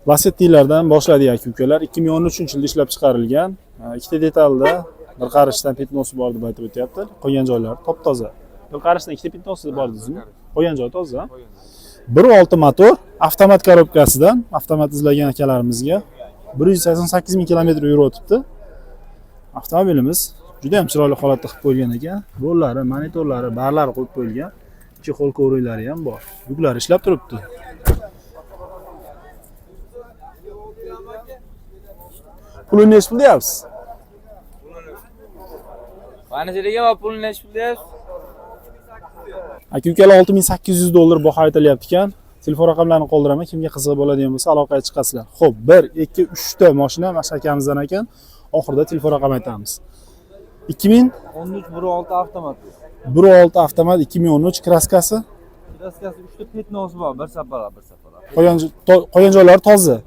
Lacetti'lardan boshladik, aka ukalar. 2013-yilda ishlab chiqarilgan. Ikkita detalda bir qarishdan пятно si bor deb aytib o'tyapti. Qolgan joylari top-toza. Bir qarishdan ikkita пятно si bor dedingizmi? Qolgan joyi toza. 1.6 motor, avtomat korobkasidan, avtomat izlagan akalarimizga 188 ming kilometr yurib o'tibdi. Avtomobilimiz juda ham chiroyli holatda qilib qo'yilgan ekan. Rollari, monitorlari, barlari qo'yib qo'yilgan. Чехол, kovriklari ham bor. Yuklari ishlab turibdi. Pulini nechi pul deyapsiz? Mana va pulni nechi pul deyapsiz? Aka ukalar, 6800 dollar baho aytilyapti ekan. Telefon raqamlarini qoldiraman. Kimga qiziq bo'ladigan bo'lsa, aloqaga chiqasizlar. Xo'p, 1, 2, 3 ta mashina mana shu akamizdan ekan. Oxirida telefon raqam aytamiz. 2000 13 1.6 avtomat. 1.6 avtomat, 2013, kraskasi Kraskasi 3 ta пятно si bor, bir safar, bir safar. Qolgan joylari toza.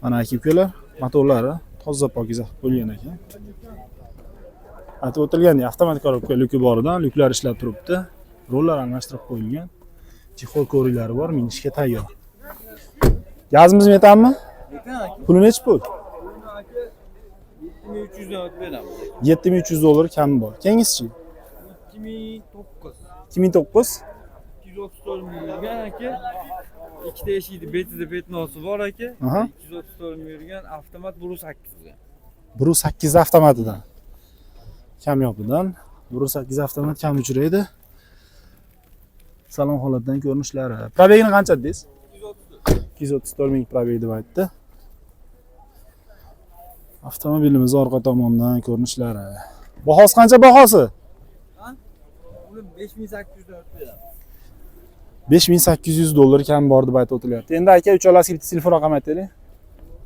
Mana, aka ukalar, motorlari toza, pokiza qilib qo'yilgan ekan. Aytib o'tilgandek, avtomat korobka, lyuki boridan, lyuklar ishlab turibdi. Rollar almashtirib qo'yilgan. Чехол, kovriklari bor, minishga tayyor. Gazimiz metanmi? Puli nechi pul? Aka, 7300 dan o'tib beramiz. 7300 dollar kami bor. Keyingisichi? 2009. 2009. 234 ming yurgan, aka. Ikkita eshikni betida пятно si bor, aka. 234 ming yurgan, avtomat, 1.8. 1.8 avtomatidan. Kamyobidan 1.8 avtomat kam uchraydi. Salon holatidan ko'rinishlari. Пробег ini qancha dedingiz? 234 ming пробег deb aytdi. Avtomobilimiz orqa tomondan ko'rinishlari. Bahosi qancha, bahosi? Uni 5800 dan o'tib beramiz. 5800 dollar kam bor deb aytib o'tilyapti. Endi, aka, uchalasiga bitta telefon raqam aytaylik.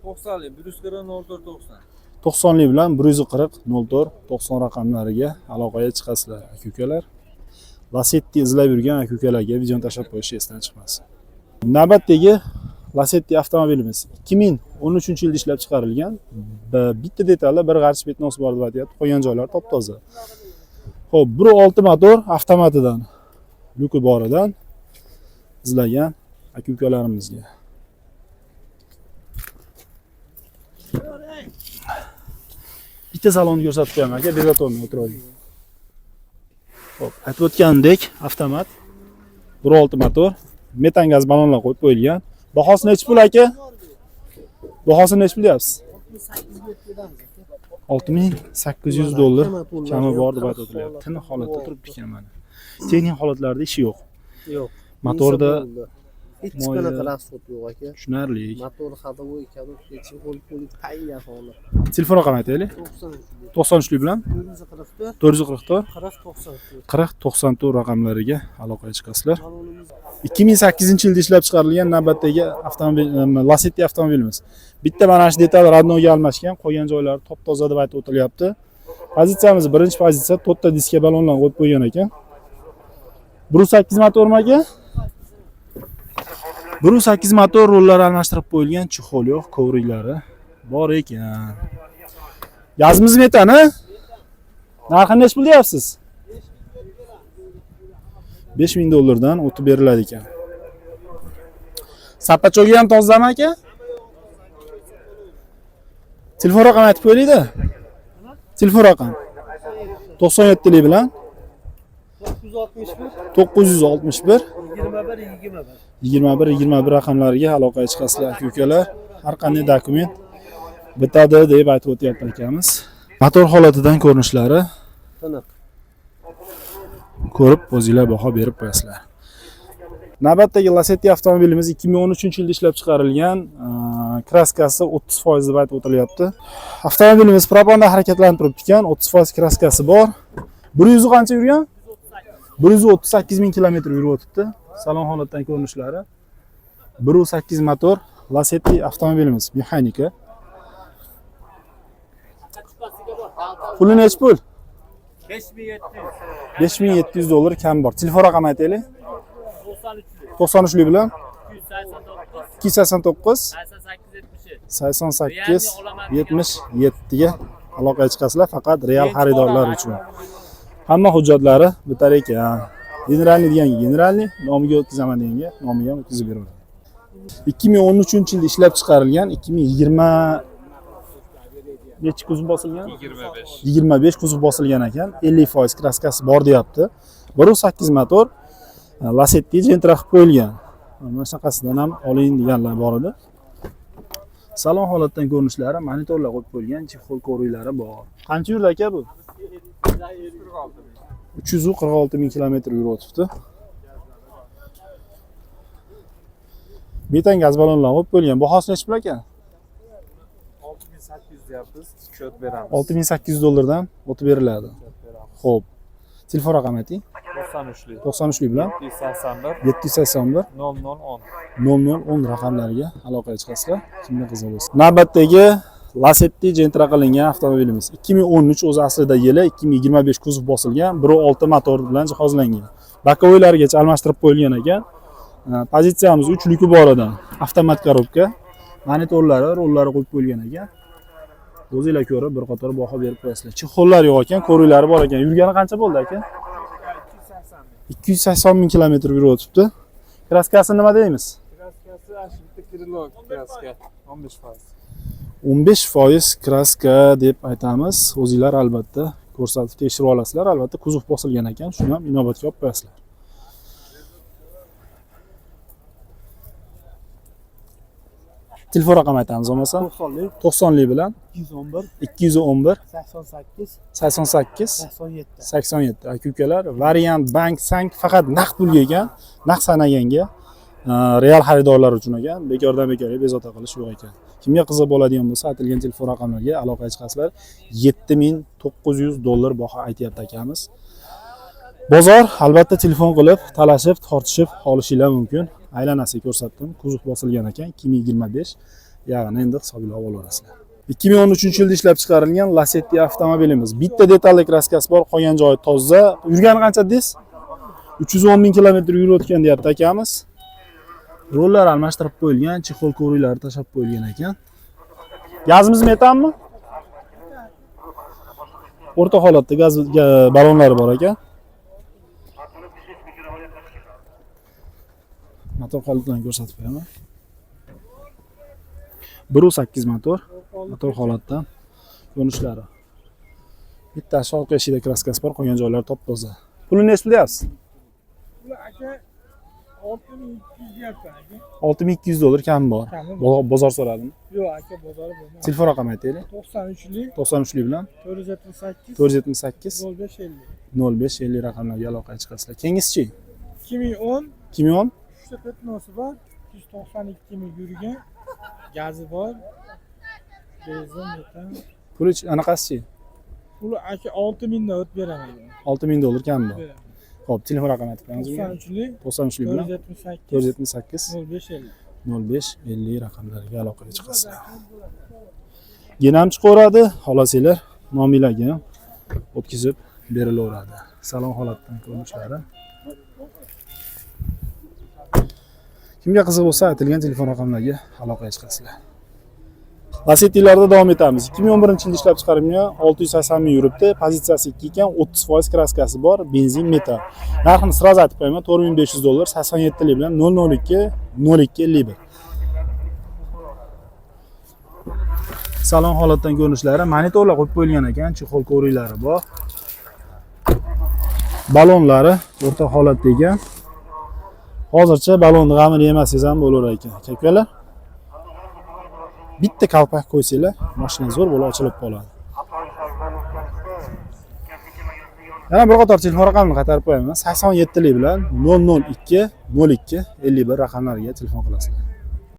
90lik 140 04 90. 90lik bilan 140 04 90 raqamlariga aloqaga chiqasizlar, aka ukalar. Lacetti izlab yurgan aka ukalarga videoni tashlab qo'yish esdan chiqmasin. Navbatdagi Lacetti avtomobilimiz 2013 yilda ishlab chiqarilgan. Bitta detalda bir g'arch пятно si bor deb aytyapti. Qolgan joylari top toza. Xo'p, 1.6 motor, avtomatidan. Lyuki boridan izlagan aka ukalarimizga. Bitta salonni ko'rsatib qo'yaman, aka, bezatolmay o'tirib. Xo'p, aytib o'tganimdek, avtomat 1.6 motor, metan gaz ballonlar qo'yib qo'yilgan. Bahosi nechi pul, aka? Bahosi nechi pul deyapsiz? 6800 dollar kami bor deb aytib o'tilyapti. Tiniq holatda turibdi ekan mana. Texnik holatlarda ishi yo'q. Yo'q. Motorda hech moyda- qanaqa расход yo'q, aka. Tushunarli. Motor ходовой, коробка, чехол, puli tayyor holat. Telefon raqami aytaylik. 93 93 bilan 444 444 40 94. 40 94 raqamlariga aloqaga chiqasizlar. Balonimiz 2008 yilda ishlab chiqarilgan navbatdagi avtomobil Lacetti avtomobilimiz. Bitta mana shu detal родной ga almashgan, qolgan joylari top toza deb aytib o'tilyapti. Pozitsiyamiz birinchi pozitsiya, to'rtta diska ballonlar qo'yib qo'ygan ekan. 1.8 motormi, aka? 1.8 motor, rollar almashtirib qo'yilgan, чехол yo'q, kovriklari bor ekan. Gazimiz metan, a? Narxi nechi pul deyapsiz? 5000 dollardan o'tib beriladi ekan. Sapachogi ham tozami, aka? Telefon raqami aytib qo'yaylik-da. Telefon raqam 97lik bilan 961 961 21 21. 21 21 raqamlariga aloqaga chiqasizlar, aka ukalar. Har qanday dokument bitadi deb aytib o'tyapti akamiz. Motor holatidan ko'rinishlari. Tiniq. Ko'rib o'zinglar baho berib qo'yasizlar. Navbatdagi Lacetti avtomobilimiz 2013 yilda ishlab chiqarilgan, kraskasi 30% deb aytib o'tilyapti. Avtomobilimiz propandan harakatlanib turibdi ekan, 30% kraskasi bor. 100 qancha yurgan? 138 ming kilometr yurib o'tibdi. Salon holatidan ko'rinishlari. 1.8 motor Lacetti avtomobilimiz, mexanika. Puli nechi pul? 5700 dollar kam bor. Telefon raqami aytaylik. 93 bilan 289 88 77 ga aloqaga chiqasizlar, faqat real xaridorlar uchun. Hamma hujjatlari bitar ekan. Generalniy deganga generalniy, nomiga o'tkazaman deganga nomiga ham o'tkazib beraveradi. 2013-yilda ishlab chiqarilgan, 2020 nechi kuzov bosilgan? 25. 25 kuzov bosilgan ekan. 50% kraskasi bor deyapti. 1.8 motor, Lacetti Gentra qilib qo'yilgan. Mana shunaqasidan ham oling deganlar bor edi. Salon holatdan ko'rinishlari, monitorlar qo'yib qo'yilgan, chexol ko'riklari bor. Qancha yurdi aka bu? 346 ming kilometr yurib o'tibdi. Metan gaz ballonlari qo'yib qo'yilgan. Bahosi nechi pul aka? 6800 deyapmiz. Счет beramiz. 6800 dollardan o'tib beriladi. Xo'p. Telefon raqami ayting. 93lik. 93lik bilan 781 781 0010. 0010 raqamlariga aloqaga chiqasizlar. Kimga qiziq bo'lsa. Navbatdagi Lacetti Gentra qilingan avtomobilimiz. 2013 o'zi aslida yili, 2025 kuzov bosilgan, 1.6 motor bilan jihozlangan. Боковой larigacha almashtirib qo'yilgan ekan. Pozitsiyamiz 3 люк i bor edi. Avtomat korobka, monitorlari, rollari qo'yib qo'yilgan ekan. O'zinglar ko'rib bir qator baho berib qo'yasizlar. Чехол lar yo'q ekan, ko'riklari bor ekan. Yurgani qancha bo'ldi aka? 280 ming kilometr yurib o'tibdi. Kraskasi nima deymiz? Kraskasi ana shu bitta крыло kraska 15%. 15% kraska deb aytamiz. O'zinglar albatta ko'rsatib tekshirib olasizlar. Albatta kuzov bosilgan ekan, shuni ham inobatga olib qo'yasizlar. Telefon raqami aytamiz bo'lmasa. 90lik 90lik bilan 211 211 88 88 87. 87. Aka ukalar, variant bank sank faqat naqd pulga ekan, naqd sanaganga, real xaridorlar uchun ekan, bekordan bekorga bezovta qilish yo'q ekan. Kimga qiziq bo'ladigan bo'lsa, aytilgan telefon raqamlariga aloqaga chiqasizlar. 7900 dollar baho aytyapti akamiz. Bozor albatta telefon qilib, talashib, tortishib olishinglar mumkin. Aylanasiga ko'rsatdim, kuzov bosilgan ekan 2025. Ya'ni endi hisoblab olaverasizlar. 2013-yilda ishlab chiqarilgan Lacetti avtomobilimiz. Bitta detalli kraskasi bor, qolgan joyi toza. Yurgani qancha dedingiz? 310 ming kilometr yurib o'tgan deyapti akamiz. Rollar almashtirib qo'yilgan, чехол ko'riklari tashlab qo'yilgan ekan. Gazimiz metanmi? O'rta holatda gaz ballonlari bor ekan. Motor holatlarini ko'rsatib qo'yaman. 1.8 motor, motor holatdan ko'rinishlari. Bittasi orqa eshigida kraskasi bor, qolgan joylari top-toza. Pulini nechi pul deyapsiz? Aka 6200 deyapman aka. 6200 dollar kami bor. Kami Bozor so'radimi? Yo'q aka, bozori bo'lmadi. Telefon raqami aytaylik. 93lik 93lik bilan 478 478 0550. 05 50 raqamlarga aloqaga chiqasizlar. Keyingisichi? 2010 2010 uchta пятно si bor, 292 ming yurgan, gazi bor, benzin, metan. Puli anaqasichi? Puli aka 6000 dan o't beraman. 6000 dollar kami bor. Beraman. Xo'p, telefon raqami aytib qo'yamiz. 93lik 93lik bilan 478 478 0550. 05 50 raqamlariga aloqaga chiqasizlar. Ginam chiqaveradi, xohlasanglar nominglarga ham o'tkazib berilaveradi. Salon holatdan ko'rinishlari. Kimga qiziq bo'lsa, aytilgan telefon raqamlariga aloqaga chiqasizlar. Lacetti'larda davom etamiz. 2011-yilda ishlab chiqarilgan, 680 ming yuribdi, pozitsiyasi 2 ekan, 30% kraskasi bor, benzin metan. Narxini сразу aytib qo'yaman, 4500 dollar, 87 lik bilan 002 02 51. Salon holatdan ko'rinishlari, monitorlar qo'yib qo'yilgan ekan, чехол ko'riklari bor. Balonlari o'rta holatda ekan. Hozircha balonni g'amini yemasangiz ham bo'lar ekan, aka ukalar. Bitta kalpak qo'ysanglar, mashina zo'r bo'lib ochilib qoladi. Yana bir qator telefon raqamini qaytarib qo'yaman. 87 lik bilan 002 02 51 raqamlariga telefon qilasizlar.